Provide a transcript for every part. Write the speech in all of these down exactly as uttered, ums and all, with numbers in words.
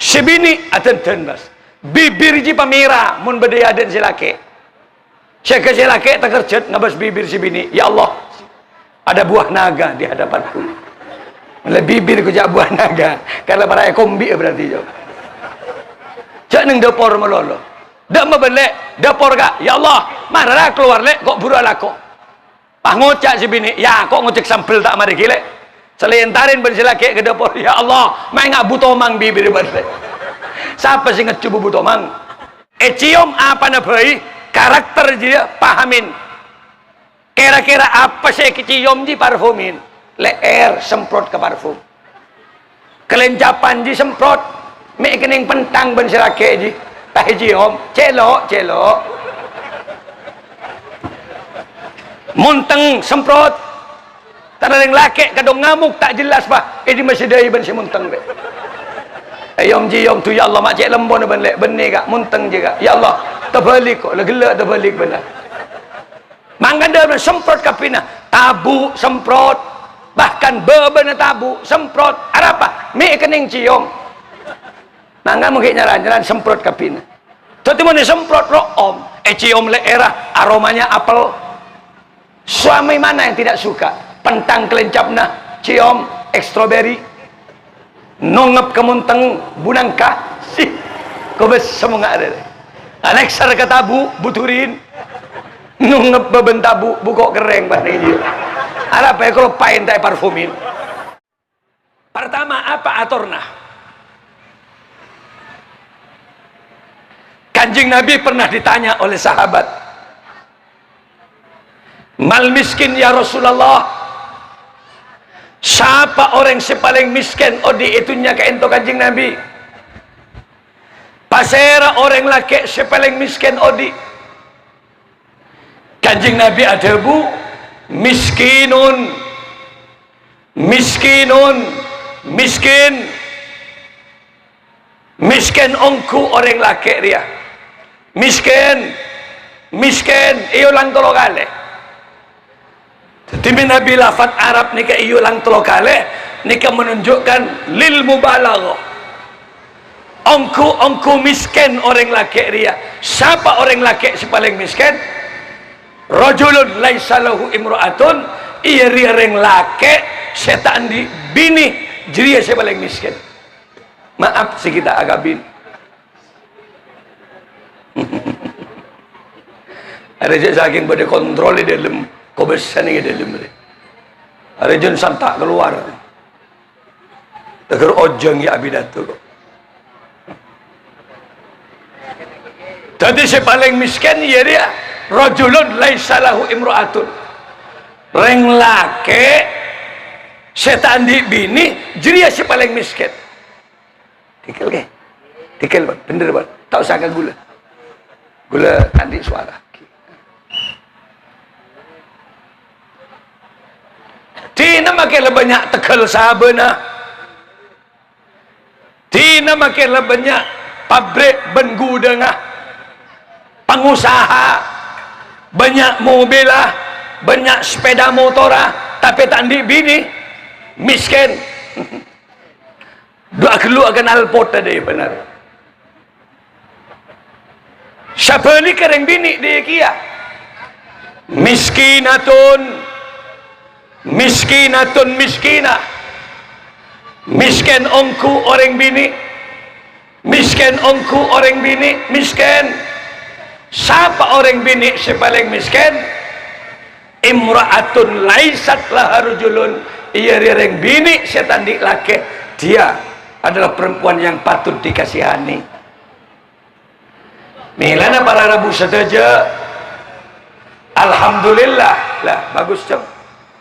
Sè binè' adhândhân, Bas. Bibir jiyâ pamèra mon bâdâ è adâ'na sè lakè'. Sè ghâ-, sè lakè' takerjhât ngabâs bibir sè binè', "Ya Allah, ada buah naga di hadapanku." Mèlè bibir ko jhâ' buah naga, karna para èkombi' berarti, jhâ'. Jhâ' neng dâpor malolo. Dâ' mabâlâ, dâpor, Ka'. "Ya Allah, mara ra kalowar, Lè', ko' buru alako." Pas ngoca' sè binè', "Ya, ko' ngojek sambel ta' marè ghi', Lè'." Salèntarèn bân sè lakè' ka dâpor, "Ya Allah, maènga' bu tomang bibir bân, Lè'." Sapa sè ngejjhu bu, bu tomang? Ècèyom apana bhâi, karakter jiyâ pahamin. Kèra-kèra apa sè ècèyom jiyâ parfumin? Lè'èr semprot ka parfum. Kalèncapan jiyâ semprot, mè' kennèng pentang bân sè lakè' jiyâ. Pas ècèyom, cèlo', cèlo'. Monteng semprot. Tana rèng lakè' kadhâng ngamok ta' jelas, Pak. È dimma sè dâi bân sè monteng, Pak. Èyom-cèyom, "Du, ya Allah, ma' cè' lembona bân, Lè', bânnè, Ka', monteng jiyâ, Ka'. Ya Allah, tabâlik, ko', la ghellâ' tabâlik bân." Mangkana dâ' semprot kabbhina, tabu' semprot, bahkan bâbâna tabu' semprot. Arapa? Mè' kennèng cèyom. Mangkana mon ghi' nyaran-nyaran semprot kabbhina. Dhâddhi mon èsemprot ro'om, ècèyom lè'èrra, aromanya apel. Suami mana yang tidak suka? Pentang kalèncapna, cèyom strawberry. Nongep ka monteng bu nangka. Sih, kobâs semonga' arè. Anèksèr ka tabu', bu durin. Nongep bâbâna tabu', bu ko' kerrèng, Pak, nèng jiyâ. Arapa èkaloppaèn ta' èparfumin? Pertama, apa atorna? Kanjeng Nabi pernah ditanya oleh sahabat, "Mal miskin, ya Rasulullah?" Sapa orèng sè palèng mèskèn odi' è dhunnya ka'ènto, Kanjeng Nabi? Pasèra orèng lakè' sè palèng mèskèn odi'? Kanjeng Nabi adhâbu, "Miskinun, miskinun, miskin." Mèskèn ongghu orèng lakè' rèya. Mèskèn, mèskèn, èolang tello kalè. Dhâddhi, mènabi lafat Arab nèka èolang tello kalè, nèka menunjukkan lil mubalaghah. Ongghu-ongghu mèskèn orèng lakè' rèya. Sapa orèng lakè' sè palèng mèskèn? Rajulun laisa lahu imra'atun, iyâ rèya rèng lakè' sè ta' andi' binè, jârèya sè palèng mèskèn. Maaf, sè ghi' ta' akabin. Arè jhâ' sakèng bâdâ kontrol è dâlem, kobâsan è dâlem rè. Arè jhân santa' kalowar. Teger ojhâng yâ abidato ko'. Dhâddhi sè palèng mèskèn iyâ rèya rajulun laisa lahu imra'atun. Rèng lakè' sè ta' andi' binè, jârèya sè palèng mèskèn. Dhigghâl, ghi? Dhigghâl, Pak. Bhender, Pak. Ta' osa ka ghulâ. Ghulâ andi' sowara. Dinah makè la bânnya' teggâl sabâna. Dinah makè la bânnya' pabrik bân ghudhângnga. Pangusaha, bânnya' mobilla, bânnya' sepeda motorra, tapè ta' andi' binè. Mèskèn. Du'a ghâllu akan alpot tadâ' bhender. Sabhâligghâ rèng binè' dâ' kèya. Miskinatun, miskinatun, miskinah. Mèskèn ongghu orèng binè'. Mèskèn ongghu orèng binè', mèskèn. Sapa orèng binè' sè palèng mèskèn? Imra'atun laisat laha rajulun, iyâ rèya rèng binè' sè ta' andi' lakè, dia adalah perempuan yang patut dikasihani. Mèlana para rabu sadhâjâ, alhamdulillah. Lah, bagus, Cong.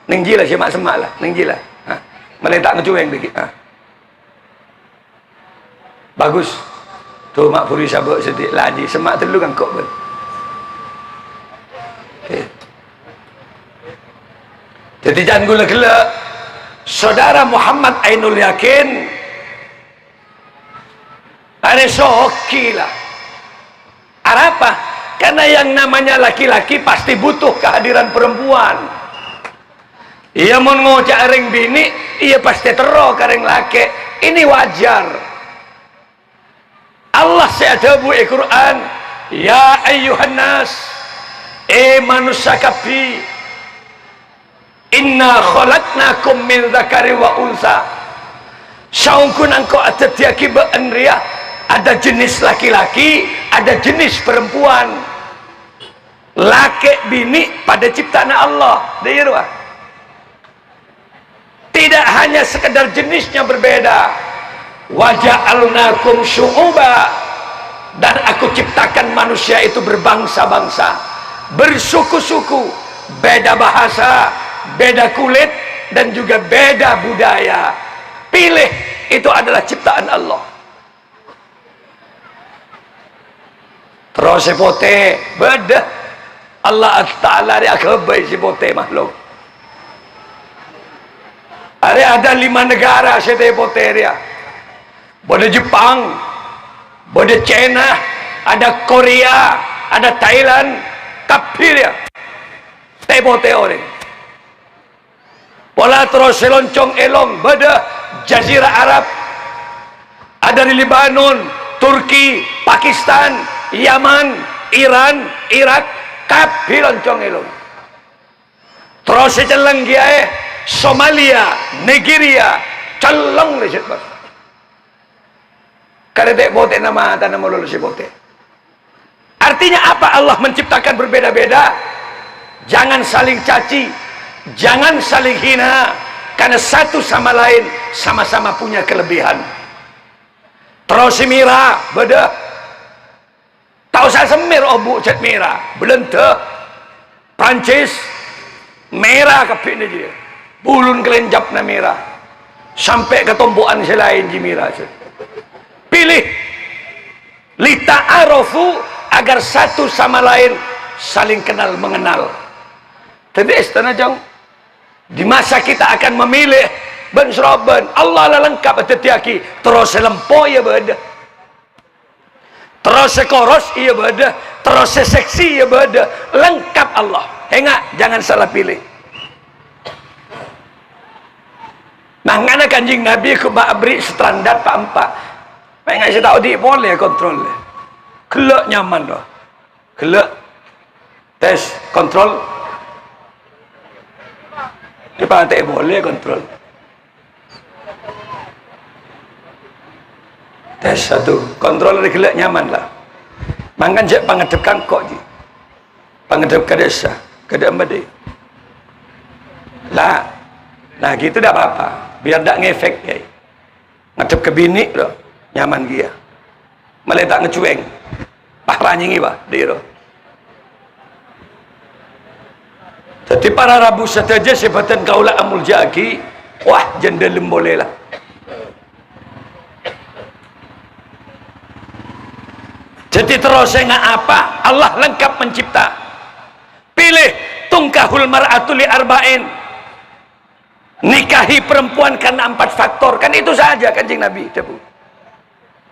Neng jiyâ la, sè ma'-semma' la, neng jiyâ la. Hah? Malè ta' ngacowèng dikit. Hah? Bagus. Tuh, ma' bhuru sabâ' sedhi' lajhi, semma' tello' kan kok, bân. Oke. Dhâddhi, can ghulâ ghellâ', Saudara Muhammad Ainul Yakin, arè soghi la. Arapa? Karena yang namanya laki-laki pasti butuh kehadiran perempuan. Iyâ, mon ngoca'a rèng binè', iyâ pastè terro ka rèng lakè'. Ini wajar. Adhâbu è Qur'an, "Ya ayyuhan nas, è manossa kabbhi, inna khalaqnakum min dzakari wa untsa." Saongghuna engko' adhâddhiyâghi bâ'na rèya, ada jenis laki-laki, ada jenis perempuan. Lakè' binè' padâ cipta'anna Allah. Dâ' iyâ rowa. Tidak hanya sekedar jenisnya berbeda. "Wa ja'alnakum syu'uba," dan Aku ciptakan manusia itu berbangsa-bangsa, bersuku-suku, beda bahasa, beda kulit, dan juga beda budaya. Pilih, itu adalah ciptaan Allah. Terros sè potè, bâdâ. Allah Ta'ala rèya aghâbây sè potè, makhluk. Arèya ada lima negara sè potè rèya. Bâdâ Jepang, bâdâ China, ada Korea, ada Thailand, kabbhi rèya. Sè potè orèng. Pola terros sè loncong èlong, bâdâ Jazirah Arab, ada di Lebanon, Turki, Pakistan, Yaman, Iran, Irak, kabbhi loncong èlong. Terros sè celleng kèyaè, Somalia, Nigeria, celleng lècèt, Bos. Karè tè' potèna matana malolo sè potè. Artinya apa Allah menciptakan berbeda-beda? Jangan saling caci, jangan saling hina, karena satu sama lain sama-sama punya kelebihan. Terros sè mèra, bâdâ. Ta' osa sè mèr obu' jhât mèra. Belanda, Prancis, mèra kabbhina jiyâ. Bulun kalènjapna mèra. Sampè' ka tompo'an sè laèn jiyâ mèra, jhât. Pilih. Lita'arafu, agar satu sama lain saling kenal mengenal. Dhâddhi, èstona, Cong, di masa kita akan memilih bân-srobân, Allah la lengkap adhâddhiyâghi, terros sè lempo iyâ bâdâ. Terros sè koros iyâ bâdâ, terros sè seksi iyâ bâdâ, lengkap Allah. Enga', jangan salah pilih. Mangkana Kanjeng Nabi ghun aberri' standar pa'-empa'. Pènga' sè ta' odi' polè kontrol. Ghellâ' nyaman, rowa. Ghellâ'. Tes, kontrol. Èpatè'è polè kontrol. Tes satu, kontrol rè ghellâ' nyaman la. Mangkana jhâ' pangaddhep ka engko', jiyâ. Pangaddhep ka dâssa, ka dâ' emma dâ'. La, nah gitu ndak apa-apa, biar ndak ngefek, yâ. Ngaddhep ka binè', rowa, nyaman kèya. Malè ta' ngacuwèng. Pas ranyèngè, wah, dhi' rowa. Dhâddhi, para rabu sadhâjâ sè bhâdhân kaulâ amoljâ'aghi, wah, jân dhâlem polè la. Dhâddhi, terros sè nga-, apa? Allah lengkap mencipta. Pilih, "Tunkahul mar'atu li arba'in." Nikahi perempuan karena empat faktor. Kan itu saja Kanjeng Nabi, dhâbu.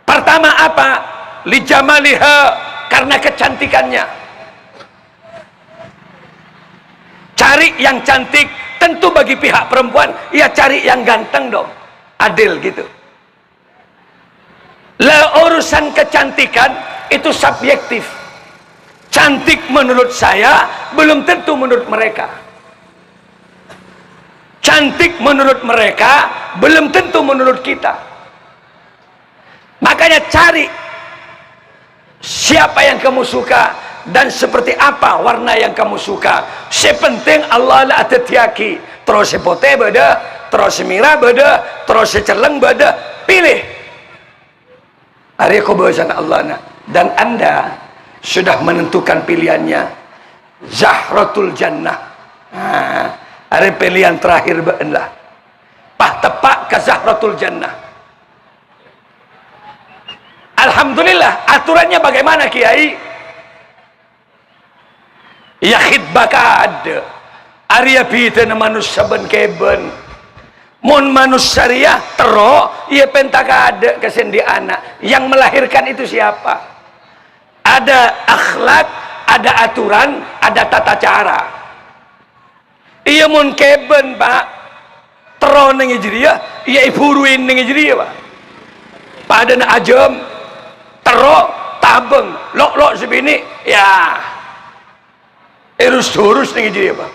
Pertama apa? "Li jamaliha," karena kecantikannya. Cari yang cantik, tentu bagi pihak perempuan, ya cari yang ganteng dong. Adil gitu. Lah, urusan kecantikan itu subjektif. Cantik menurut saya belum tentu menurut mereka. Cantik menurut mereka belum tentu menurut kita. Makanya cari siapa yang kamu suka dan seperti apa warna yang kamu suka. Sè pentèng Allah la adhâddhiyâghi. Terros sè potè bâdâ, terros sè mèra bâdâ, terros sè celleng bâdâ. Pilih. Arèya kobâsana Allah, na'. Dan Anda sudah menentukan pilihannya. Zahratul Jannah. Nah, arèya pilihan terakhir bâ'na la. Pas teppa' ka Zahratul Jannah. Alhamdulillah, aturannya bagaimana, Kiai? Iyâ, khitbah kaadâ'. Arèya bhidhâna manossa bân kèbân. Mon manossa rèya terro, iyâ pènta kaadâ' ka sè andi' ana'. Yang melahirkan itu siapa? Ada akhlak, ada aturan, ada tata cara. Iyâ, mon kèbân, Pa', terro neng è jârèya, iyâ èburuwi neng è jârèya, Pa'. Padâna ajâm, terro, abâng, lo'-lo' sè binè', ya, èrus-durus neng jârèya, Pak.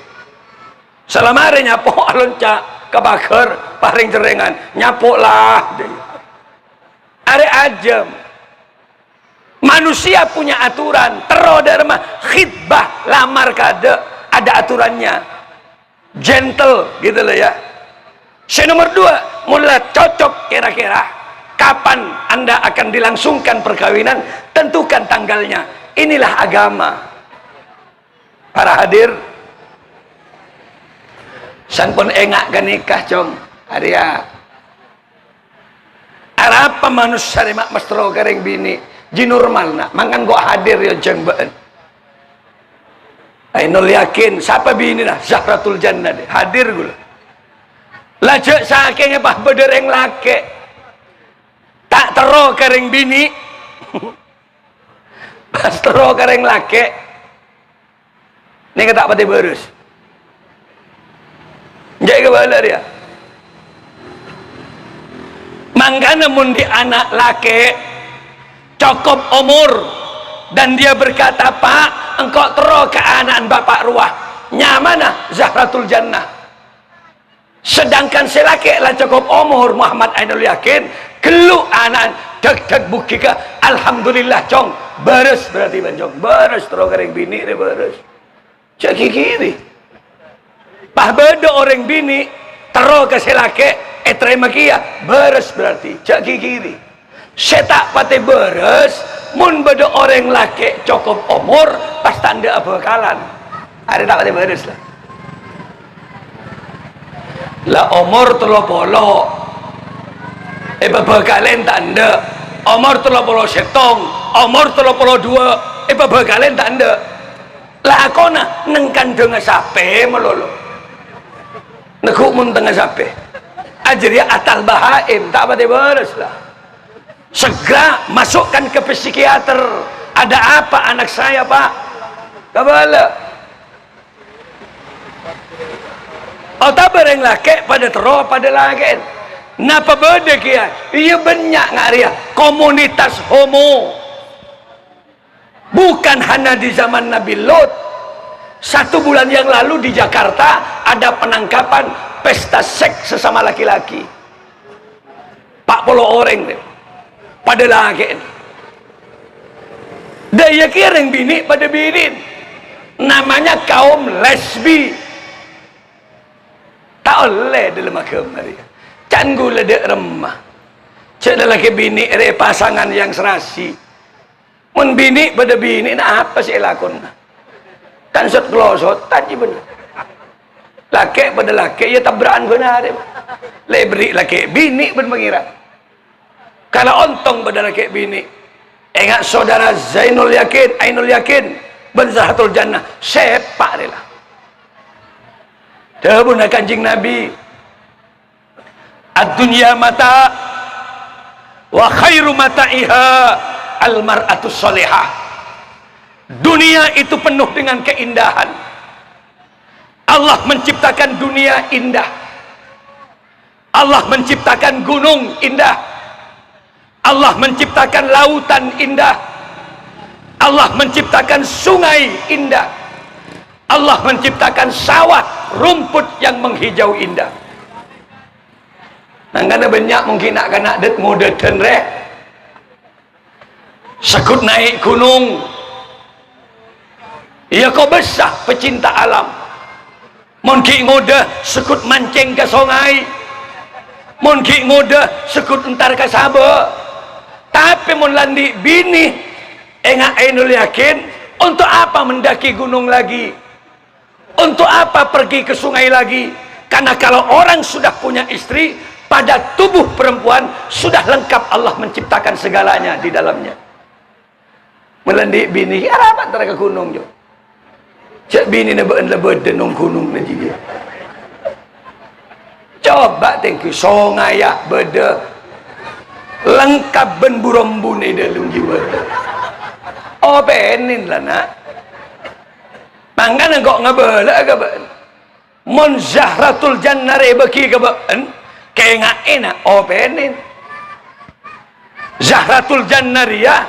Salamarè nyapo alonca' ka paghâr, parèng cerrèngan, nyapo la. Arè ajâm. Manusia punya aturan, terro dâ' remma, khitbah, lamar kaadâ', ada aturannya. Gentle, gitu loh ya. Sè nomor dua, mon la cocok kira-kira, kapan Anda akan dilangsungkan perkawinan, tentukan tanggalnya. Inilah agama. Para hadir, sampon enga' ka nikah, Cong. Arèya. Arapa manossa rè ma' mastro ka rèng binè'? Jhi normal, na'. Mangkana ko' hadir, ya, jhâng bâ'ân. Ainul Yakin, sapa binèna? Zahratul Jannah, deh. Hadir ghulâ. La jhâ' sakèngnga pas bâdâ rèng lakè'. Ta' terro ka rèng binè'. Pas terro ka rèng lakè'. Nèka ta' patè bârâs. Jhâ' èkabâlâ rèya. Mangkana mon dhi' ana' lakè' cokop omor dan dia berkata, "Pak, engko' terro ka ana'na Bapak rowa." Nyamana Zahratul Jannah. Sedangkan sè lakè' la cokop omor, Muhammad Ainul Yakin, ghellu' ana'na, dhâk-dhâk bughi ka, "Alhamdulillah, Cong, bârâs berarti, Bân, Cong, bârâs terro ka rèng binè' rè bârâs." Jhâ' ghighiri. Pas bâdâ orèng binè' terro ka sè lakè', ètarèma kèya, bârâs berarti, jhâ' ghighiri. Sè ta' patè bârâs, mon bâdâ orèng lakè' cokop omor, pas ta' endâ' abhâkalan. Arèya ta' patè bârâs, la. La omor tello polo, èpabhâkalè ta' endâ'. Omor tello polo sèttong, omor tello polo duwâ', èpabhâkalè ta' endâ'. Lakona neng kandhângnga sapè malolo. Neggu' mon tengnga sapè. Ajârèya atal bahaim, ta' patè bârâs, la. Segera masukkan ke psikiater. "Ada apa anak saya, Pak?" Kabâlâ. Otabâ rèng lakè' padâ terro, padâ lakè'en. Napa bâdâ kèya? Iyâ, bânnya' nga' rèya komunitas homo. Bukan hanya di zaman Nabi Lot. Satu bulan yang lalu di Jakarta ada penangkapan pesta seks sesama laki-laki. Pa' polo orèng, rè. Padâ lakè'en. Dâ' iyâ kèya rèng binè' padâ binè'en. Namanya kaum lesbi. Ta' ollè dâlem aghâma rèya. Can ghulâ dâ' remma. Jhâ' lakè binè' rè pasangan yang serasi. Mon binè' padâ binè', na apa sè èlakona? Kan sot-klosotan jiyâ bhender. Lakè' padâ lakè', iyâ tabra'an bân arè. Lè' bherri' lakè' binè' bân Pangèran. Kala ontong padâ lakè' binè'. Enga' saudara Zainul Yakin, Ainul Yakin, bân Zahratul Jannah, sèpa' rèla. Dhâbuna Kanjeng Nabi, "Ad-dunya mata', wa khairu mata'iha al-mar'atus shalihah." Dunia itu penuh dengan keindahan. Allah menciptakan dunia indah. Allah menciptakan gunung indah. Allah menciptakan lautan indah. Allah menciptakan sungai indah. Allah menciptakan sawah, rumput yang menghijau indah. Mangkana bânnya' mungkin na'-kana' dât-ngodâdhân rè. Seggut naè' ghunong. Iyâ, kobâsa pecinta alam. Mon ghi' ngodâ, seggut mancèng ka songay. Mon ghi' ngodâ, seggut entar ka sabâ. Tapè mon la andi' binè, enga' Ainul Yakin, untuk apa mendaki gunung lagi? Untuk apa pergi ke sungai lagi? Karena kalau orang sudah punya istri, pada tubuh perempuan sudah lengkap Allah menciptakan segalanya di dalamnya. Mon la andi' binè, arapa entar ka ghunong, Jo? Jhâ' binèna bâ'ân la bâdâ neng ghunong la jiyâ. Coba tèngghi, songayya bâdâ. Lengkap bân bu-rombuna è dâlem jiyâ bâdâ. Opènèn la, Na'. Mangkana engko' ngabâlâ'â ka bâ'ân. Mon Zahratul Jannah rè èbâghi ka bâ'ân, kaènga'è, Na', opènèn. Zahratul Jannah rèya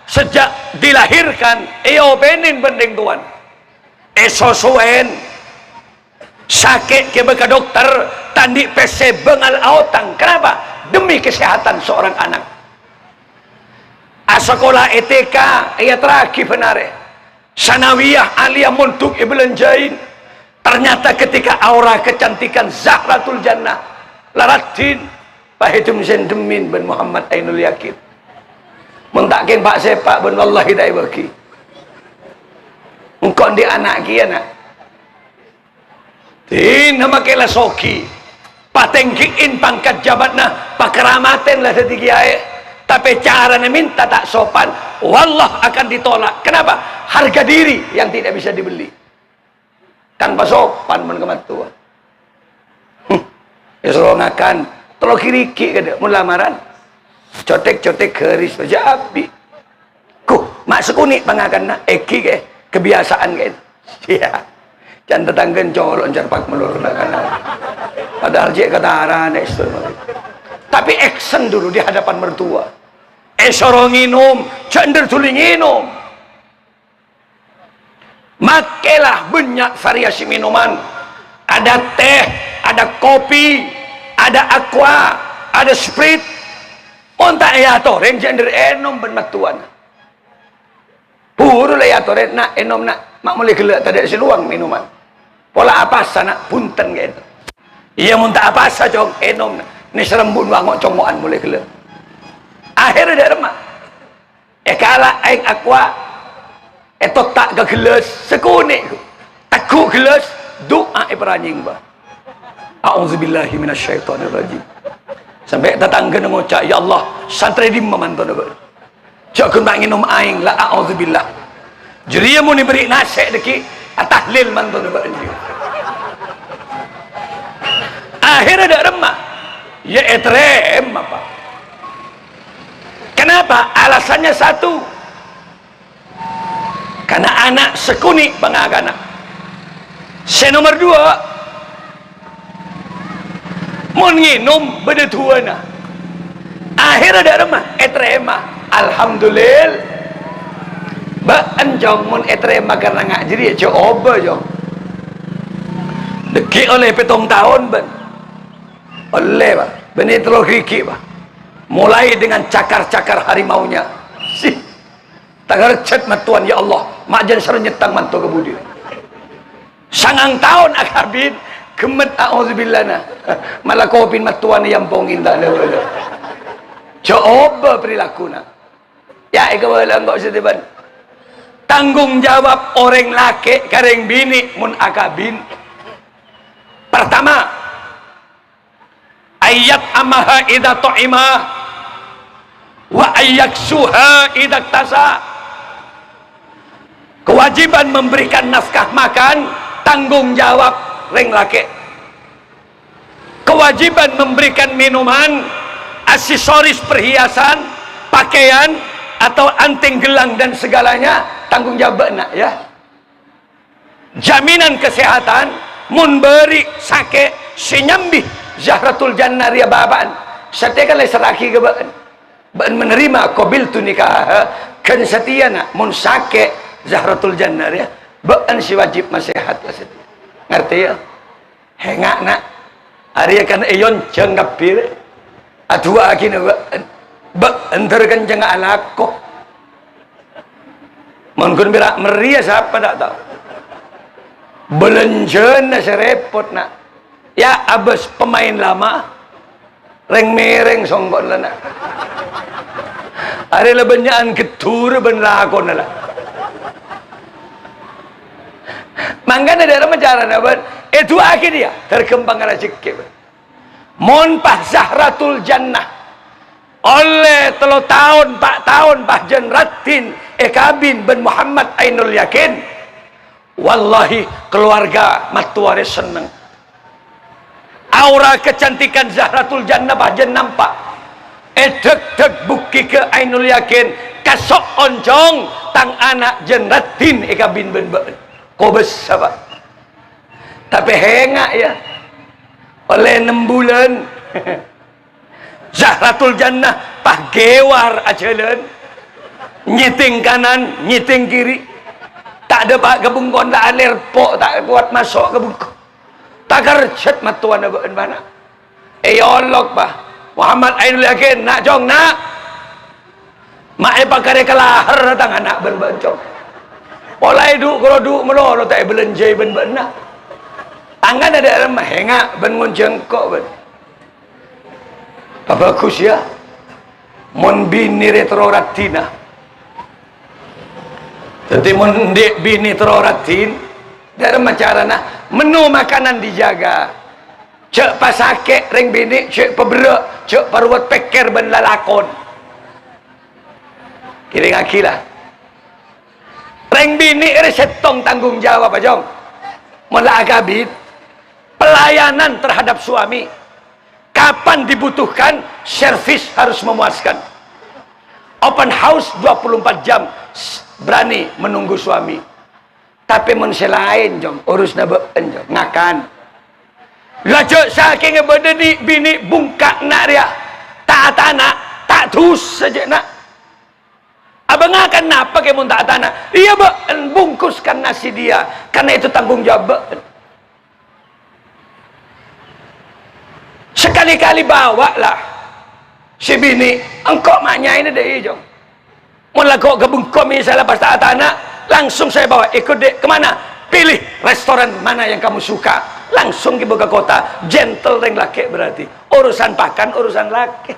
Sejak dilahirkan, èopènè bân rèng towana. Èsosoèn. Sakè' ghibâ ka dokter, ta' andi' pèssè bângal aotang. Kenapa? Demi kesehatan seorang anak. Asakola è T K, èyaterraghi bân arè. Sanawiyah, aliyah, mondhuk èbâlânjhâi. Ternyata ketika aura kecantikan Zahratul Jannah la raddhin, Pak Hidem sè dhemmin bân Muhammad Ainul Yakin. Mon ta' kèng pa'-sèpa' bân wallahi ta' èbâghi. Engko' andi' ana' kèya, Na'. Dina makè la soghi. Patènggi'in pangkat jabatna, pakaramaten la dhâddhi kiyaè. Tapè carana mènta ta' sopan, wallah akan ditolak. Kenapa? Harga diri yang tidak bisa dibeli. Kan pasopan mon ka mattowa. Hmm. Èsoro ngakan, tello ghirighi' kadhâ' mon lamaran. Cotek-cotek garis bâjâ abit. Kuh, ma' sakonè' pangakanna, èngghi kè, kebiasaan kè. Iyâ. Can tatangghâna colo' carpak malolo ngakan. Padahal cè' kataran èsto. Tapi action dulu di hadapan mertua. Èsoro ngènom, jhâ' ndher dhuli ngènom. Makè la bânnya' variasi minuman. Ada teh, ada kopi, ada aqua, ada Sprite. Mon ta' èyatorè, jhâ' ndher ènom bân mattowana. Buru la èyatorè, "Na', ènom, Na'. Ma' molè ghellâ' tadâ' sè lowang minuman." Pola apasa, Na'? "Bhunten, kènto." "Iyâ, mon ta' apasa, Cong, ènom, Na'. Nèserrem bun wango' congo'an molè ghellâ'." Akhèrra dâ' remma. Èkala' aèng aqua, ètotta' ka ghellas, sakonè'. Tegghu' ghellas, du'a èparanyèng, Pak. "A'udzubillahi minasyaitonirrajim." Sampè' tatangghâna ngoca', "Ya Allah, santrè dimma mantona bâ'na? Jhâ' ghun ma' ngènom aèng, la a'udzubillah." Jârèya mon èberri' nasè' dhâggi', atahlil mantona bâ'na. Akhèrra dâ' remma, iyâ ètarèma, Pak. Kenapa? Alasannya satu. Karena ana' sakonè' pangakana. Sè nomer dua, mon ngènom bâdâ du'âna. Akhèrra dâ' remma ètarèma. Alhamdulillah. Bâ'na, Cong, mon ètarèma karena nga' jârèya, jhâ' obâ, Cong. Dhâggi' ollè pèttong taon, bân. Ollè, Pak. Bânnè tello ghirighi', Pak. Mulai dengan cakar-cakar harimaunya. Sih. Takarjhât mattowana, "Ya Allah, ma' jhân sareng nyèttang manto ka budi." Sangang taon akabin, ghemmet, a'udzubillahna. Mala kopina mattowana èampongè, ta' la-bâlâ. Jhâ' obâ perilakuna. Iyâ, èkabâlâ engko' satèya, bân. Tanggung jawab orèng lakè' ka rèng binè' mon akabin. Pertama, "Ayyat amaha idza ta'ima, wa ayyaksuha idza tasa." Kewajiban memberikan nafkah makan, tanggung jawab rèng lakè'. Kewajiban memberikan minuman, aksesoris perhiasan, pakaian, atau anting gelang dan segalanya, tanggung jawab bâ'na, ya. Jaminan kesehatan, mon bâri' sakè' sè nyambi Zahratul Jannah rèya bâbâ'na, satèya kan la èserraghi ka bâ'na. Bâ'na menerima, qabiltu nikahaha, ghân satèya, Na', mon sakè' Zahratul Jannah rèya, bâ'na sè wajib masehat ka satèya. Ngartè, ya? Hènga', Na'. Arèya kan èyonjhâng kabbhi, rè. Adu'aaghina bâ'-, bâ'-, èntar kencengnga alako. Mon ghun pèra' mèrrèya sapa ta' tao. Bâlânjhâna sè rèpot, Na'. Ya, abâs pemain lama. Rèng-mèrèng songko'na la, Na'. Arè la bânnya'an gheddur bân lakona la. Mangkana dâ' remma carana, bân. Èdu'aaghi dhiyâ, ghâr ghâmpang rajhekkè, bân. Mon pas Zahratul Jannah, ollè tello taon, pa' taon pas jân raddhin èkabin bân Muhammad Ainul Yakin. Wallahi, keluarga mattowa rè senneng. Aura kecantikan Zahratul Jannah bâjâna nampa'. Èdhâk-dhâk bukti ka Ainul Yakin, "Kaso'on, Cong, tang ana' jân raddhin èkabin bân bâ'na." Kobâsa, Pak. Tapè hènga', ya. Ollè ennem bulân. Zahratul Jannah pas ghewar ajhâlân. Nyètèng kanan, nyètèng kiri. Ta' dâpa' ka bengkona, ta' alèrpo', ta' kowat maso' ka bengko. Takerjhât mattowana bâ'ân bâ'na. Èolok, Pa'. Muhammad Ainul Yakin, "Na', Cong, na'. Ma' èpakarè ka lahèr tang ana' bân bâ'ân, Cong. Pola èdhu'-karoddhu' malolo ta' èbâlânjhâi bân bâ'na." Tangghâna dâ' remma, "Enga', bân ngonjhâng engko', bân." Pabhâghus, yâ. Mon binè rè terro raddhinna. Dhâddhi, mon andi' binè terro raddhin, dâ' remma carana, menu makanan dijaga. Jhâ' pasakè' rèng binè', jhâ' paberrâ', jhâ' parowat pèkkèr bân lalakon. Kèrèngngaghi, la. Rèng binè' rè sèttong tanggung jawab, Jong. Mon la akabin, pelayanan terhadap suami. Kapan dibutuhkan, servis harus memuaskan. Open house dua puluh empat jam, s-, berani menunggu suami. Tapè mon sè laèn, Jong, urusanna bâ'ân, Jong, ngakan. La jhâ' sakèngnga bâdâ nè'-binè' bungka'na rèya, ta' atana', ta' dusa jhâ' na'. Abâ' ngakan napa kè mon ta' atana'? Iyâ, bâ'ân bungkuskan nasi dia, karena itu tanggung jawab bâ'ân. Sekali-kali bawa lah si binè', engko' ma' nyaèna dâ' iyâ, Jong. Mon la ko' ka bengko misalnya pas ta' atana', langsung saya bawa, "Ikut, Dek, kemana? Pilih restoran mana yang kamu suka." Langsung ghi' bâ ka kota, gentle rèng lakè' berarti. Urusan pakan, urusan lakè'.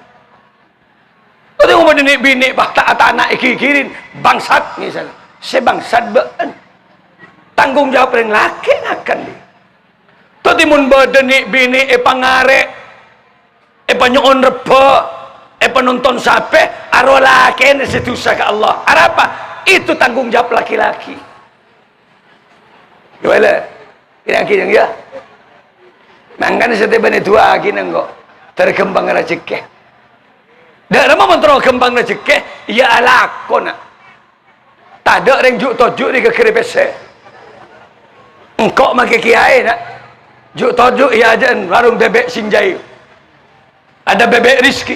Dhâddhi, mon bâdâ nè'-binè' pas ta' atana' èghighiri, bangsat misalnya. Sè bangsat bâ'ân. Tanggung jawab rèng lakè' ngakan, dhi. Dhâddhi, mon bâdâ nè'-binè' èpangarè', èpanyo'on rebbhâ, èpanonton sapè, arowa lakèna sè dusa ka Allah. Arapa? Itu tanggung jawab laki-laki. Gimana? Kira-kira, ya. Mangkana sè tèbâna duwâ'âghi nengko', terro ghâmpang rajhekkè. Dâ' remma mon terro ghâmpang rajhekkè, iyâ alakona. Tadâ' rèng ju'-toju' rè ghâgghârâ pèssè. Engko' makè kiyaè, na'. Ju'-toju' iyâ ajâ'ân warung bebek Sinjai. Ada bebek Rizki.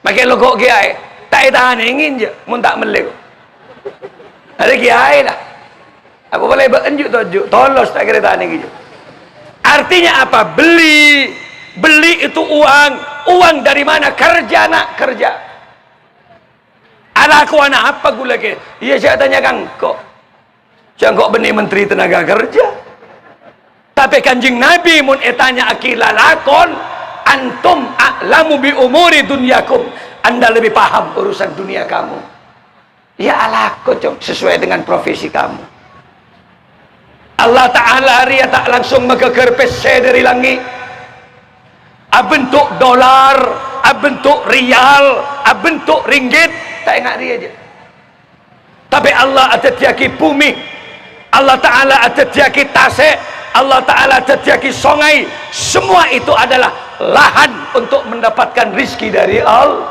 Makè loko' kiyaè. Ta' ètanèngè, jâ, mon ta' mellè, ko'. Arè kiyaè, la. Apa polè bâ'ân ju'-toju'. Tolos ta' kèra ètanèngè, jâ. Artinya apa? Beli. Beli itu uang. Uang dari mana? Kerja, na', kerja. Alakowana apa ghulâ kè? Iyâ, jâ' tanya ka engko'. Jâ' engko' bânnè menteri tenaga kerja. Tapè Kanjeng Nabi mon ètanya'aghi lalakon, "Antum a'lamu bi umuri dunyakum." Anda lebih paham urusan dunia kamu. Ya alako, Cong, sesuai dengan profesi kamu. Allah Ta'ala rèya ta' langsung maghâgghâr pèssè dâri langngè'. Abentuk dolar, abentuk riyal, abentuk ringgit. Ta' enga' rèya, jâ. Tapè Allah adhâddhiyâghi bhumè. Allah Ta'ala adhâddhiyâghi tasè'. Allah Ta'ala adhâddhiyâghi songay. Semua itu adalah lahan untuk mendapatkan rizki dari Al-,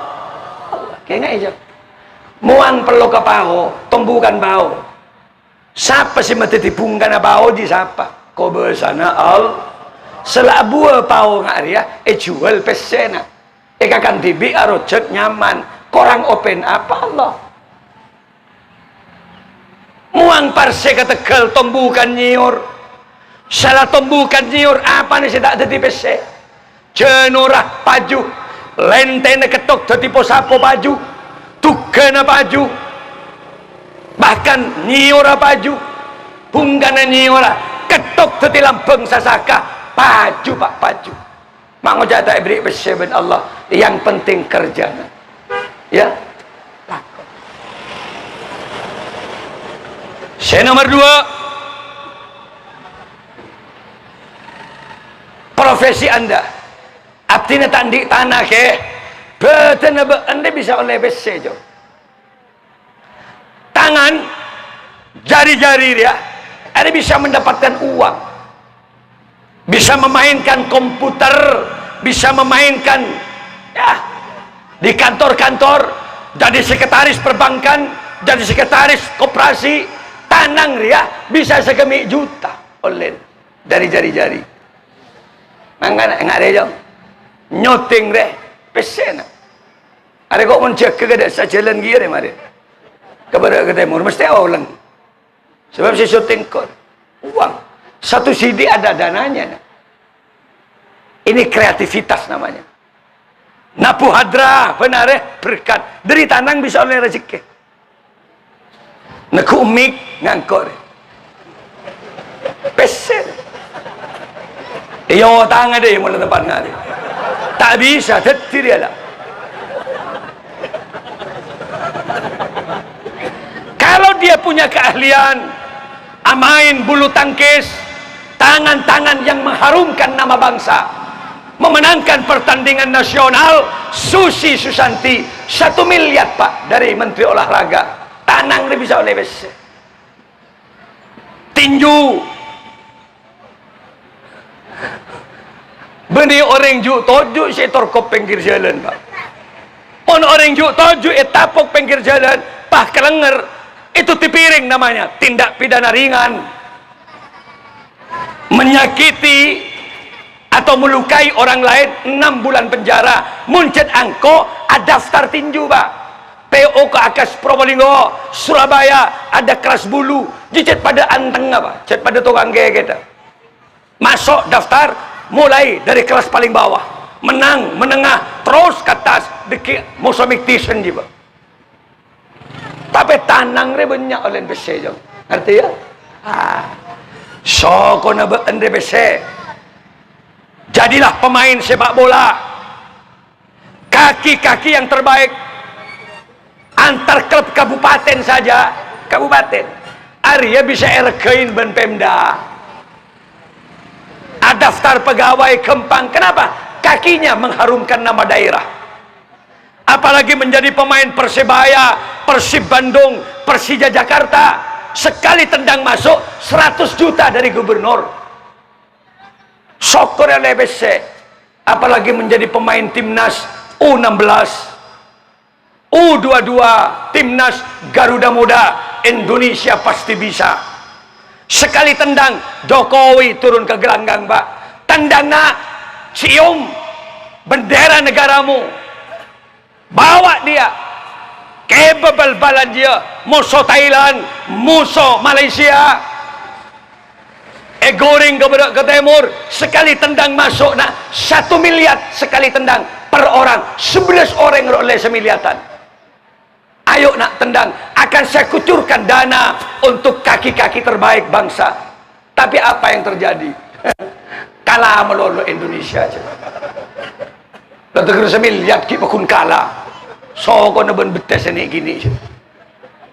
Allah. Kaènga'è, jâ. Mowang pello ka pao, tombukan pao. Sapa sè madhâddhi bhungkana pao jiyâ sapa? Kobâsana Al-, sala abuwâ pao nga' rèya èjhuwâl pèssèna. Èkakan dhibi' arojhâk nyaman. Korang open apa Allah? Mowang parsè ka tegghâl tombukan nyèyor. Sala tombukan nyèyor apana sè ta' dhâddhi pèssè? Jhânora paju, lèntèna kettok dhâddhi po-sapo paju, dhugghâna paju, bahkan nyèyora paju, bhungkana nyèyora, kettok dhâddhi lambâng sasaka, paju, Pa', paju. Ma' ngoca' ta' èberri' pèssè bân Allah, yang penting kerjana. Ya. Sè nomor dua, profesi Anda. Abdhina ta' andi' tana, kè. Bhâdhânna bâ'ân rè bisa ollè pèssè, Jo. Tangan, jari-jari rèya, arè bisa mendapatkan uang. Bisa memainkan komputer, bisa memainkan, ya, di kantor-kantor, jadi sekretaris perbankan, jadi sekretaris koperasi, tanang rèya bisa saghâmè' juta ollè. Dâri jari-jari. Mangkana, enga' rè, Jong. Nyotèng rè, pèssèna. Arè ko' mon jâgâ kadâ' sajhâlân kèya rè marè. Ka bârâ' ka tèmor, mesti olèng. Sebab sè syuting kor. Uang. Satu C D ada dananya, nah. Ini kreativitas namanya. Nabu hadra, bân arè berkat. Dâri tanang bisa ollè rejhekkè. Neggu' mik ngangkor. Pèssè. Iyâ, otang adâ' molaè tempat ngarè. Ta' bisa, dhâddhi rèya la. Kalau dia punya keahlian, amaèn bulu tangkis, tangan-tangan yang mengharumkan nama bangsa, memenangkan pertandingan nasional, Susi Susanti, satu miliar, Pak, dari Menteri Olahraga. Tanang rè bisa ollè pèssè. Tinju. Bânnè orèng ju'-toju' sè ètorkop pèngghir jhâlân, Pak. Mon orèng ju'-toju' ètapok pèngghir jhâlân, pas kalènger, itu dipiring namanya, tindak pidana ringan. Menyakiti atau melukai orang lain, enam bulan penjara. Mon cèt engko' adaftar tinju, Pak. P O K A K S Probolinggo, Surabaya, ada kelas bulu. Jhâ' cèt padâ anteng apa? Cèt padâ tokang gègèt. Maso' daftar mulai dari kelas paling bawah. Menang, menengah, terus ke atas. Dâgghi' moso mèktisen jiyâ, Pak. Tapè tanang rè bânnya' ollèna pèssè, Jong. Ngartè, yâ? Ah. Sokona bâ'na rè pèssè. Jadilah pemain sepak bola. Kaki-kaki yang terbaik. Antar klub kabupaten saja. Kabupaten. Arèya bisa èrèghâi bân Pemda. Adaftar pegawai ghâmpang. Kenapa? Kakinya mengharumkan nama daerah. Apalagi menjadi pemain Persebaya, Persib Bandung, Persija Jakarta. Sekali tendang masuk, seratus juta dari gubernur. Sokor ollè pèssè. Apalagi menjadi pemain timnas U enam belas, U dua dua, timnas Garuda Muda, Indonesia pasti bisa. Sekali tendang, Jokowi turun ke gelanggang, Pak. Tendang, Nak, cium bendera negaramu. Bawa dia. Kèbâ bal-bâlân jiyâ, moso Thailand, moso Malaysia. Èghorèng ka bârâ' ka tèmor, sekali tendang masuk, Nak, satu miliar sekali tendang per orang, sebelas orèng ro' ollè samiliatan. Ayo, Nak, tendang, akan saya kucurkan dana untuk kaki-kaki terbaik bangsa. Tapi apa yang terjadi? Kala malolo Indonesia, jâ. La tèghâr samiliar ghi' pagghun kala. Sokona bân bettessa nè'-kènè', jâ.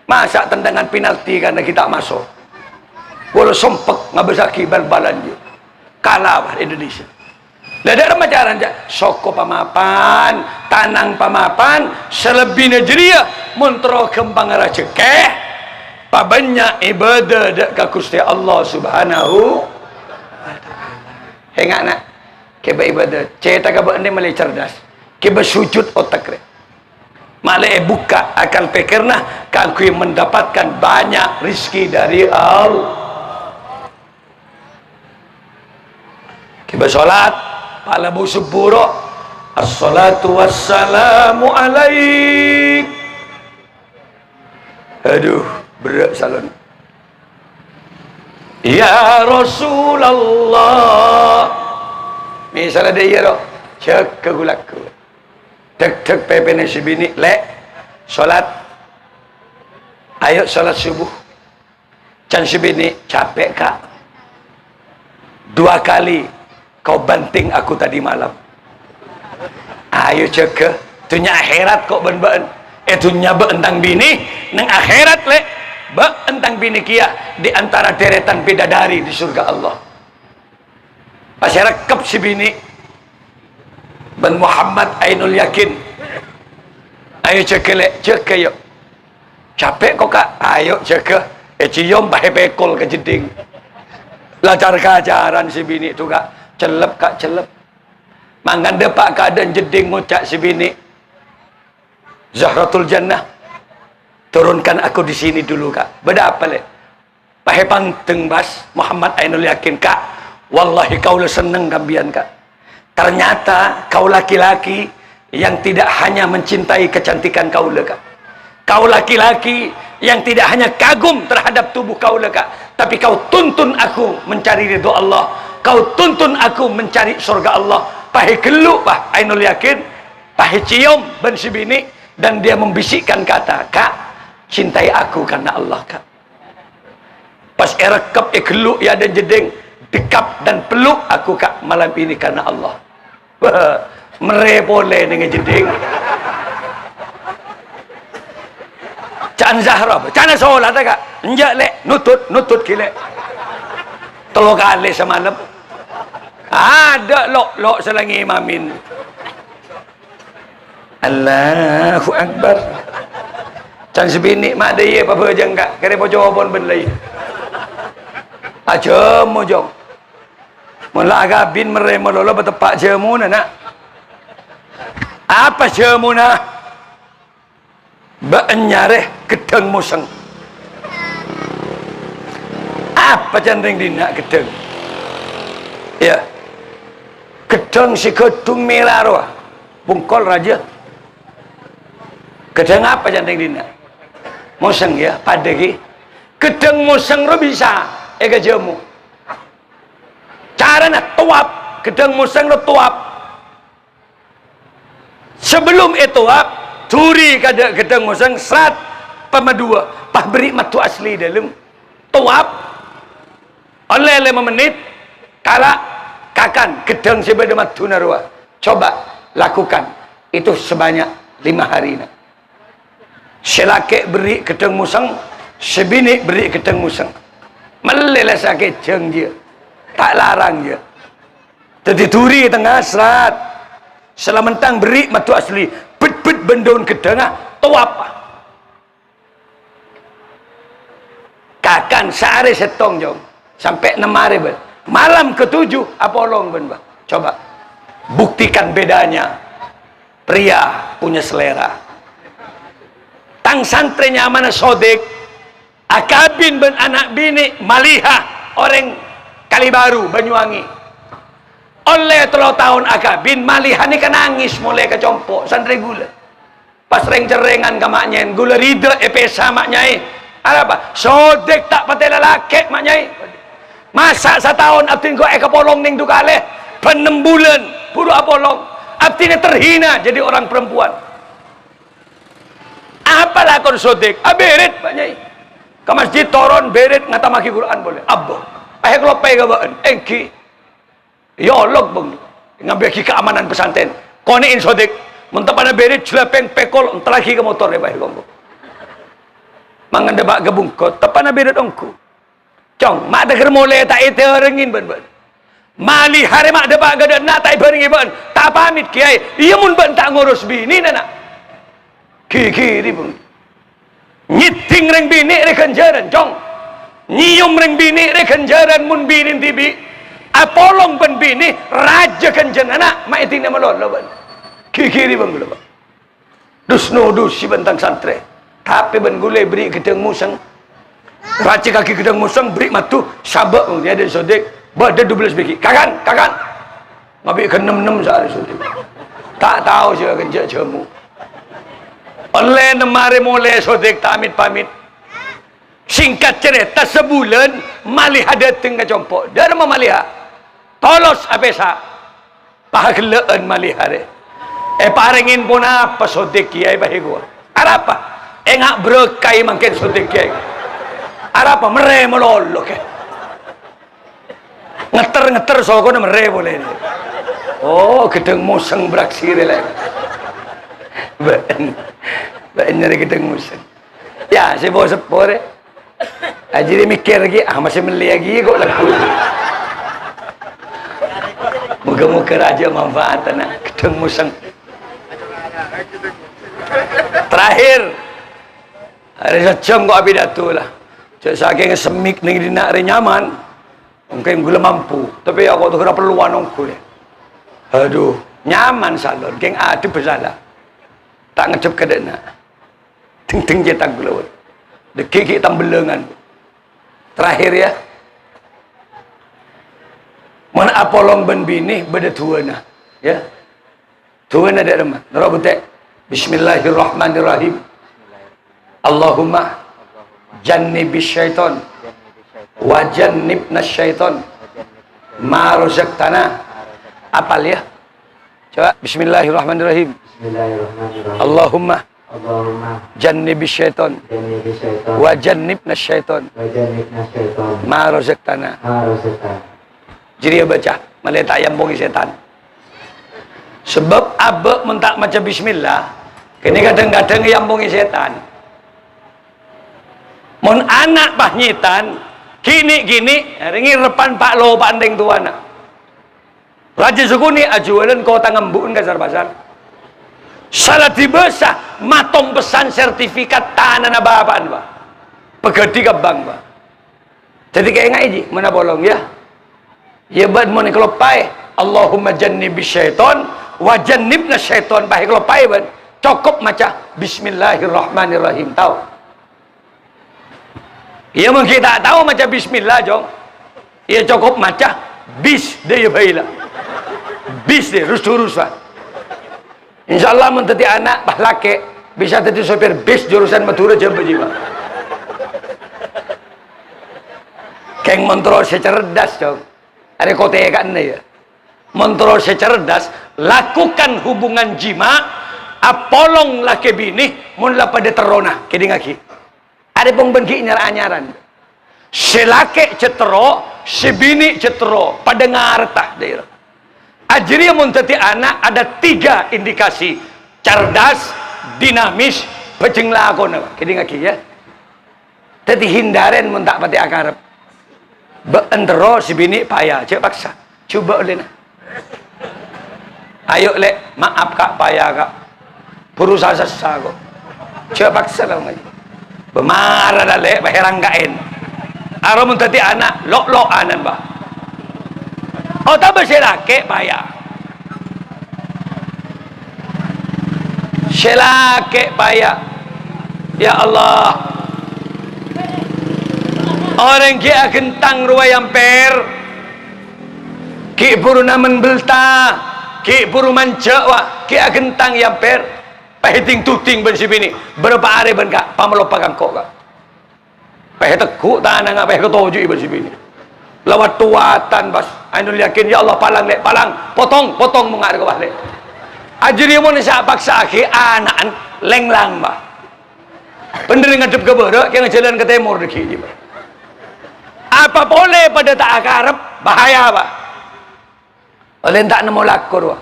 Masa' tendangan penalti karena kita masuk. Walau sempet ngabâssaghi bal-bâlân, jâ. Kala, wah, Indonesia. La, dâ' remma carana, jâ? Soko pamapan, tanang pamapan, salebbina jârèya, mon terro ghâmpang rajhekkè, pabânnya' ibadah dâ' ka Ghustè Allah Subhanahu wa Ta'ala. Enga', Nak, kèbâ ibadah, cèthagghâ bâ'na malè cerdas, kèbâ sujud otak rè. Malè èbukka' akal pèkkèrra kaangghuy mendapatkan banyak rizki dari Allah. Kèbâ sholat, pala bu subuh ro, "Assalatu wassalamu alaik." Aduh, berrâ' salon. "Ya Rasulullah." Misalnya dâ' iyâ ro, jâgâ gu-lagghu. Dhek-dhek pèpèna sè binè', "Lè', sholat. Ayo sholat subuh." Can sè binè', "Capek, Kak. Dua kali kau banting aku tadi malam." Ayo jâgâ, dhunnya akhèrat ko' bân bâ'na. È dhunnya bâ'na tang binè, neng akhèrat, Lè', bâ'na tang binè kèya di antara deretan bidadari di surga Allah. Pas èrekkep sè binè' bân Muhammad Ainul Yakin. "Ayo jâgâ, Lè', jâgâ, yo." "Capek ko', Kak." "Ayo jâgâ." Èciom, pas èpèkol ka jeddhing. La car-kacaran sè binè' tu, Kak. Cellep, Kak, cellep. Mangkana dâpa' ka adâ'na jeddhing ngoca' sè binè', "Zahratul Jannah, turunkan aku di sini dulu, Kak." "Bâdâ apa, Lè'?" Pas èpanteng, pas Muhammad Ainul Yakin, "Kak, wallahi kaulâ senneng ka sampèyan, Kak. Ternyata kau laki-laki yang tidak hanya mencintai kecantikan kaulâ, Kak. Kau laki-laki yang tidak hanya kagum terhadap tubuh kaulâ, Ka', tapi kau tuntun aku mencari ridho Allah. Kau tuntun aku mencari surga Allah. Pas èghellu', Bah, Ainul Yakin, pas èciom bân si binè', dan dia membisikkan kata, "Ka', cintai aku karena Allah, Ka'." Pas èrekkep, èghellu' è adâ'na jeddhing, "Dekap dan peluk aku, Ka', malam ini karena Allah." Wah, mèrè polè neng jeddhing. Ca'na Zahra, ca'na sholat, Ka'. Enjâ', Lè', nutut, nutut ghi, Lè'. Tello kalè samalem. Adâ' lo'-lo' sè la ngimami. Allahu Akbar. Can sè binè' ma' dâ' iyâ pabhâjâng, Ka', kèrè pocobon bân la iyâ. Ajâmo, Jong. Mon la akabin mèrè malolo pateppa' jâmona, Na'. Apa jâmona? Bâ'na nyarè ghedhâng mosèng. Apa can rèng dinna' ghedhâng? Iyâ. Ghedhâng sè ghâdhung mèra rowa. Bungkol rajâ. Ghedhâng apa can rèng dinna'? Mosèng, iyâ, padâ ghi. Ghedhâng mosèng rowa bisa èkajâmo. Carana towaf, ghedhâng mosèng rowa towaf. Sabellunna ètowaf, dhuri ka dâ' ghedhâng mosèng, srat, pamaddhuwâ, pas berri' maddhu asli dâlem. Towaf, ollè lèma mennit, kala', kakan ghedhâng sè bâdâ maddhuna rowa. Coba lakukan itu sebanyak lima hari, Na'. Sè lakè' berri' ghedhâng mosèng, sè binè' berri' ghedhâng mosèng. Mellè la sakejjhâng jiyâ. Ta' larang jiyâ. Dhâddhi dhuri tengnga srat. Sè la mentang berri' maddhu asli. Bet-bet bân dâun ghedhângnga towaf. Kakan saarè sèttong, Jong. Sampè' nem arè, bân. Malam ketujuh, apolong, bân, Bah. Coba. Buktikan bedanya. Pria punya selera. Tang santrè nyamana Sodik, akabin bân ana' binè' Maliha, orèng Kalibaru, Banyuwangi. Ollè tello taon akabin, Maliha nèka nangès molaè ka compo', santrè ghulâ. Pas rèng-cerrèngan ka ma' nya'èn, ghulâ ridâ èpèsa, ma' nya'è. Arapa? Sodik ta' patè lalakè', ma' nya'è. Masa' sataon abdhina engko' èkapolong neng du kalè? Bân nem bulân, buru apolong. Abdhina terhina jadi orang perempuan. Apa lakon Sodik? Abèrèt, ma' nya'è. Ka masjid toron, bèrèt, ngatammaghi Qur'an polè. Abbo. Pas èkalopaè ka bâ'na. Èngghi. Iyâ, olok, Bung. Ngambiyâghi keamanan pesantren. Konè'è Sodik. Mon teppa'na bèrèt, jlâbèng, pèkol, entallaghi ka motor, yâ, Pak, Bung. Mangkana dâpa' ka bungko, teppa'na bèrèt ongghu. Cong, ma' dâgghâr molè ta' èdhârengngè bân bâ'na. Maliha rè ma' dâpa' ka dâ' enna' ta' èbhârengngè bâ'na. Ta' pamit, Kèyaè. Iyâ, mon bâ'na ta' ngoros binèna, Na'. Ghighiri, Bung. Nyèddhing rèng binè' rè ghânjhârân, Cong. Nyèyom rèng binè' rè ghânjhârân mon binèna dhibi'. Apolong bân binè, rajâ ghânjhârânna, ma' èdina malolo bâ'na. Ghighiri bân ghulâ, Pak. Dus-nodusi bân tang santrè. Tapè bân ghulâ èberri' ghedhâng mosèng. Racèkaghi ghedhâng mosèng, berri' maddhu, sabâ' bân yâ, Dek Sodik. Bâdâ dubellâs bighi'. Kakan, kakan. Ngabi' ka nem-nem saarè Sodik. Ta' tao sè ghânjhâ' jhâmo. Ollè nem arè molè Sodik ta' mit-pamit. Singkat cerita, sabulân Maliha dâteng ka compo'. Dâremma Maliha. Tolos apèsa. Pagellâ'ân Maliha rè. Èparèngè ponapa Sodik, Kèyaè, bâhi kowa? Arapa? Ènga' berkahi mangkèn Sodik, Kèyaè. Arapa? Merrè malolo, Kè. Ngetter-ngetter sokona merrè polè. Oh, ghedhâng mosèng beraksi rè, lè. Bâ'en. Bâ'en nyarè ghedhâng mosèng. Yâ, seppo-seppo rè. Ajâriyâ mèkkèr ghi, ah, masih mellè ghi kok lagghu. Moga-moga rajâ manfaatna, ghedhâng mosèng. Terakhir, arè sajjhâm kok apidato la. Jhâ' sakèng semmik neng dinna' rè nyaman. Mungkin ghulâ mampu, tapè yâ kok ghâra perluan ongghu rè. Aduh, nyaman salon, kèng adhep sala. Ta' ngadhep ka dâ' enna'. Dheng-dheng cètak ghulâ, wâi. Dâgghi' ghi' tambellângan. Terakhir, yâ. Mon apolong bân binè bâdâ du'âna, yâ. Du'âna dâ' remma. Noro' bhutek. Bismillahirrahmanirrahim. Allahumma jannibis syaiton wa jannibnas syaiton ma razaqtana. Apal ya? Coba, bismillahirrahmanirrahim. Bismillahirrahmanirrahim. Allahumma Allahumma jannibis syaiton jannibis syaiton wa jannibnas syaiton wa jannibnas syaiton ma razaqtana. Ma razaqtana. Jârèya bâca, malè ta' èamponge sètan. Sabâb abâ' mon ta' maca bismillah, kènè kadhâng-kadhâng èamponge sètan. Mon ana' pas nyètan, ghi'-nèghi', rèng ngèreppan pa'-lopa'an rèng towana. Rajâ Sukuni ajhuwâlân kotang embu'en ka sar-pasar. Sala dibâsa matong pessan sertifikat tanana bapa'na, Pa'. Pagâdhi ka bank, Pa'. Dhâddhi kaènga'è, jhi, mon apolong, ya. Ya, bân mon èkaloppaè, "Allahumma jannibis syaiton wa jannibnas syaiton," pas èkaloppaè, bân. Cokop maca, "Bismillahirrahmanirrahim." Tao? Ya, mon ghi' ta' tao maca bismillah, Jong. Ya, cokop maca, "Bis," dâ' ya bhâi la. "Bis," dâ', rus-durus, Pa'. Insyaallah, mon dhâddhi ana' pas lakè', bisa dhâddhi sopir bis jurusan Madhurâ Jhâbâ, jhi, Pa'. Kèng mon terro sè cerdas, Jong. Arè kote kanna, ya. Mon terro sè cerdas, lakukan hubungan jima', apolong lakè binè, mon la padâ terrona, kèdingngaghi. Arè pong bân ghi' nyar-anyaran. Sè lakè' jhâ' terro, sè binè' jhâ' terro, padâ ngaretta, dâ'iyâ. Ajârèya mon dhâddhi ana' ada tiga indikasi, cerdas, dinamis, bhâjheng lakona, kèdingngaghi, ya. Dhâddhi hindarè mon ta' patè akarep. Bâ'en terro sè binè' paya, jhâ' paksa. Jhubâ' ollèna. "Ayo, Lè', maaf, Ka', paya, Ka'. Buru sa-sassa, ko'." Jhâ' paksa, la, ngaji. "Bâ mara, la, Lè', pas èrangka'è." Arè mon dhâddhi ana', lo'-lo'anan, Pa'. Otabâ sè lakè' paya. Sè lakè' paya. Ya Allah. Orèng ghi' aghentang rowa è amper. Ghi' buru namen belta. Ghi' buru manjâ', wa. Ghi' aghentang è amper. Pas èding-duding bân sè binè'. Bârâmpa arè bân Ka', pamaloppa ka engko', Ka'. Pas ètegghu' tanangnga, pas èkatojhu'i bân sè binè'. La wat-towatan, pas. Ainul Yakin, "Ya Allah, palang, Lè', palang. Potong, potong mongnga' rèko, pas, Lè'." Ajârèya mon sa-paksa'aghi ana'en lènglang, Pa'. Bhendher ngadhep ka bârâ', kèng ajhâlân ka tèmor dâggi', Pa'. Apa polè padâ ta' akarep, bahaya, Pa'. Ollè ta' nemmo lako rowa.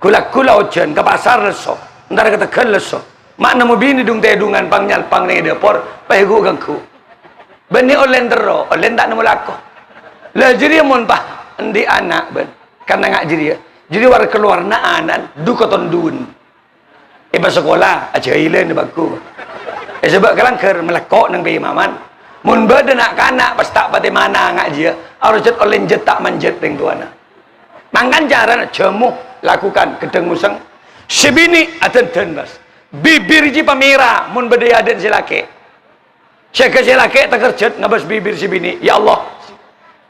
Ghu-lagghu la ojhân, ka pasar lesso, entar ka tegghâl lesso. Ma' nemmo binè dung-tèdungan pang-nyalpang neng è dâpor, pas èghu-ghâgghu. Bânnè ollè terro, ollè ta' nemmo lako. La jârèya mon pas andi' ana', bân, karna nga' jârèya. Jârèya war-, kalowarna ana'en, du katonduwân. È pasakola, ajâhilân bhâghu. È sabâ' kalangghâr, malakko' neng paimaman. Mon bâdâ na'-kana' pas ta' patè mana nga' jiyâ, arojhât ollè jhât ta' manjhât rèng towana. Mangkana carana jhâmo, lakukan, ghedhâng mosèng. Sè binè' adhândhân, Mas. Bibir jiyâ pamèra, mon bâdâ è adâ'na sè lakè'. Sè ghâ-, sè lakè' takerjhât ngabâs bibir sè binè', "Ya Allah,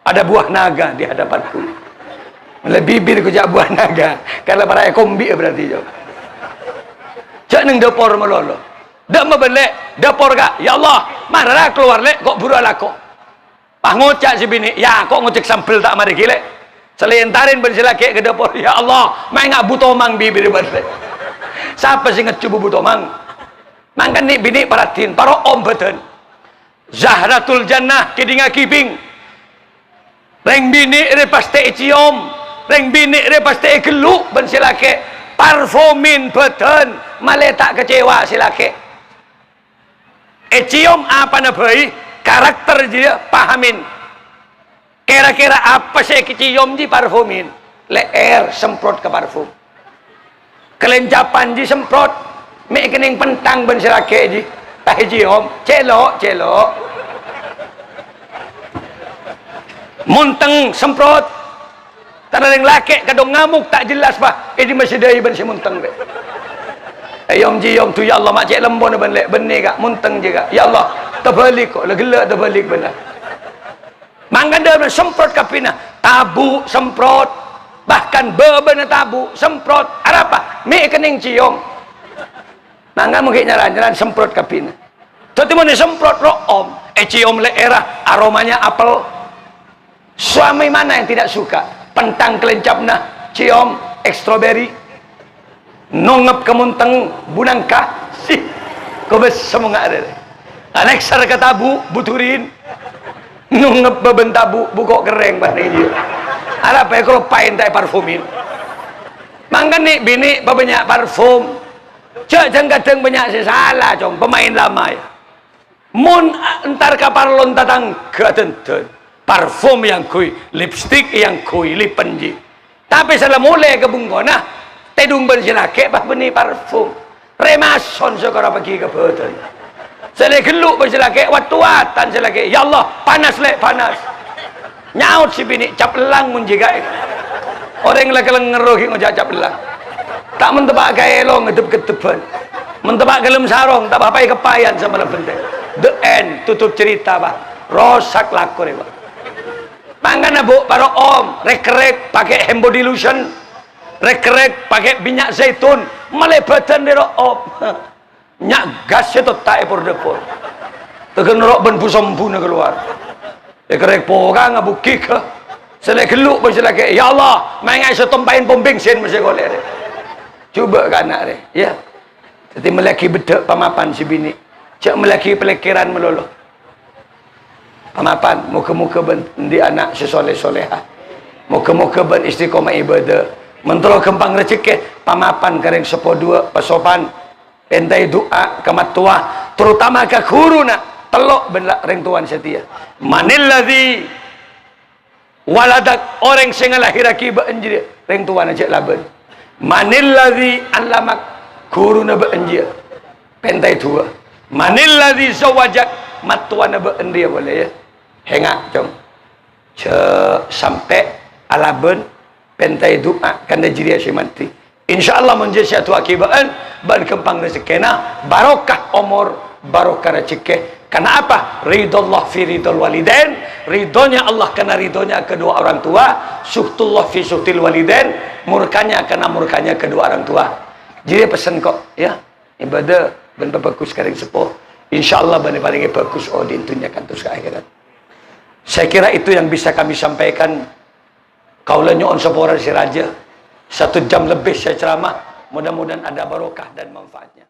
ada buah naga di hadapanku." Lè bibir ko ja' buah naga, kan la para èkombi' berarti, Jo. Jhâ' neng dâpor malolo. Dâ' mabâlâ, dâpor, Ka'. "Ya Allah, mara kalowar, Lè', ko' buru alako." Pas ngoca' sè binè', "Ya, ko' ngocèk sambel ta' marè ghi, Lè'." Salèntarèn bân sè lakè' ka dâpor, "Ya Allah, ma' enga' bu tomang bibir bân, Lè'." Sapa sè ngejjhu bu tomang? Mangkana nè'-binè' parhatian, paro'om bhâdhân. Zahratul Jannah, kèdingngaghi, Bhing. Rèng binè' rè pastè ècèyom, rèng binè' rè pastè èghellu' bân sè lakè'. Parfumèn bhâdhân, malè ta' kacèwa sè lakè'. Ècèyom apana bhâi, karakter jiyâ pahamin. Kèra-kèra apa sè èkacèyom jiyâ parfumèn? Lè'èr semprot ka parfum. Kalèncapan jiyâ semprot. Mè' kennèng pentang bân sè lakè' jiyâ. Pas ècèyom, cèlo', cèlo'. Montèng semprot. Tana rèng lakè' kadhung ngamuk ta' jelas, Pak. È dimma sè dâi bân sè montèng, Lè'. Èyom-cèyom, "Du, ya Allah, ma' cè' lembona bân, Lè', bânnè, Ka', montèng jiyâ, Ka'. Ya Allah, tabhâlik, ko', la ghellâ' tabhâlik bân, Lè'." Mangkana dâ' semprot kabbhina, tabu' semprot, bahkan bâbâna tabu' semprot. Arapa? Mè' kennèng cèyom. Mangkana mon ghi' nyara-nyara semprot kabbhina. Dhâddhi mon èsemprot ro'om, èciom lè'èrra, aromanya apel. Suami mana yang tidak suka? Pentang kelencapna, ciom, ek strawberry. Nongep ka monteng, bunangka. Sih, kobes semonga arè. Anèksar ka tabu', buturin. Nongep bâbân tabu', buko' kerrèng, pas nèng jiyâ. Arapa èkaloppaè ta' èparfumin? Mangkana binè' pabânnya' parfum. Jhâ' jhâng-kadhâng bânnya' sè sala, Cong, pemain lama, ya. Mon a-, entar ka parlon tatangghâ dendân, parfum èangghuy, lipstik èangghuy, lipen ji. Tapè sè la molè ka bengkona, tèdung bân sè lakè' pas bânnè parfum. Rèmason sè kora paghi ka bhâdhân. Sè lè ghellu' bân sè lakè', wat-towatan sè lakè', "Ya Allah, panas, Lè', panas." Nyaot sè binè', "Cap ellang mon jiyâ kaè." Orèng la kalènger ghi' ngoca' cap ellang. Ta' mon teppa' ka èlong, edep-kedebbhân. Mon teppa' ka dâlem sarong, ta' apa-apa èkeppayan samalem bhenteng. The end, tutup cerita, Pak. Rosak lakor, ya, Pak. Mangkana, Bu, para om, rèk-kerrèk, pakè hand body lotion. Rèk-kerrèk, pakè minyak zaitun. Malè bhâdhân rèro om. Nya' gas sè totta' è por-dâpor. Teggen ro' bân bu-sombuna kalowar. È kerrèk poka ngabuki ka. Sè lè ghellu' bân sè lakè', "Ya Allah, maèngaè sè tompaèn pom bensin mèsè kolè rè." Coba ka ana' rè, ya. Dhâddhi mellèaghi beddhâ' pamapan sè binè'. Jhâ' mellèaghi palèkkèran malolo. Pamapan, moghâ-moghâ bân andi' ana' sè soleh-soleha. Moghâ-moghâ bân istiqomah ibadah. Mon terro ghâmpang rajhekkè, pamapan ka rèng seppo duwâ', pasopan. Pèntaè du'a ka mattowa, terutama ka ghuruna, tello' bân la-, rèng towana satèya. Manilladzi waladak, orèng sè ngalahèrraghi bâ'na jârèya, rèng towana jhâ' labân. Manilladzi allamak, ghuruna bâ'na jârèya. Pèntaè duwâ'. Manilladzi zawwajak, mattowana bâ'na rèya polè, ya. Hènga', Cong. Jhâ' sampè' alabân, pèntaè du'a, kanda jârèya sè mandhi. Insyaallah, mon jârèya sè adu'aaghi bâ'na, bâ'na ghâmpang rajhekkèna, barokah omor, barokah rajhekkè. Karena apa? Ridho Allah fi ridhol walidain, ridhonya Allah karena ridhonya kedua orang tua, sukhtullah fi sukhtil walidain, murkanya karena murkanya kedua orang tua. Jârèya pessen kok, ya. Ibadah bân pabhâghus ka rèng seppo. Insyaallah bâ'na èparèngè bhâghus odi' è dhunnya kantos ka akhèrat. Saya kira itu yang bisa kami sampaikan. Kaulâ nyo'on sapora sè rajâ. Satu jam lebih saya ceramah. Mudah-mudahan ada barokah dan manfaatnya.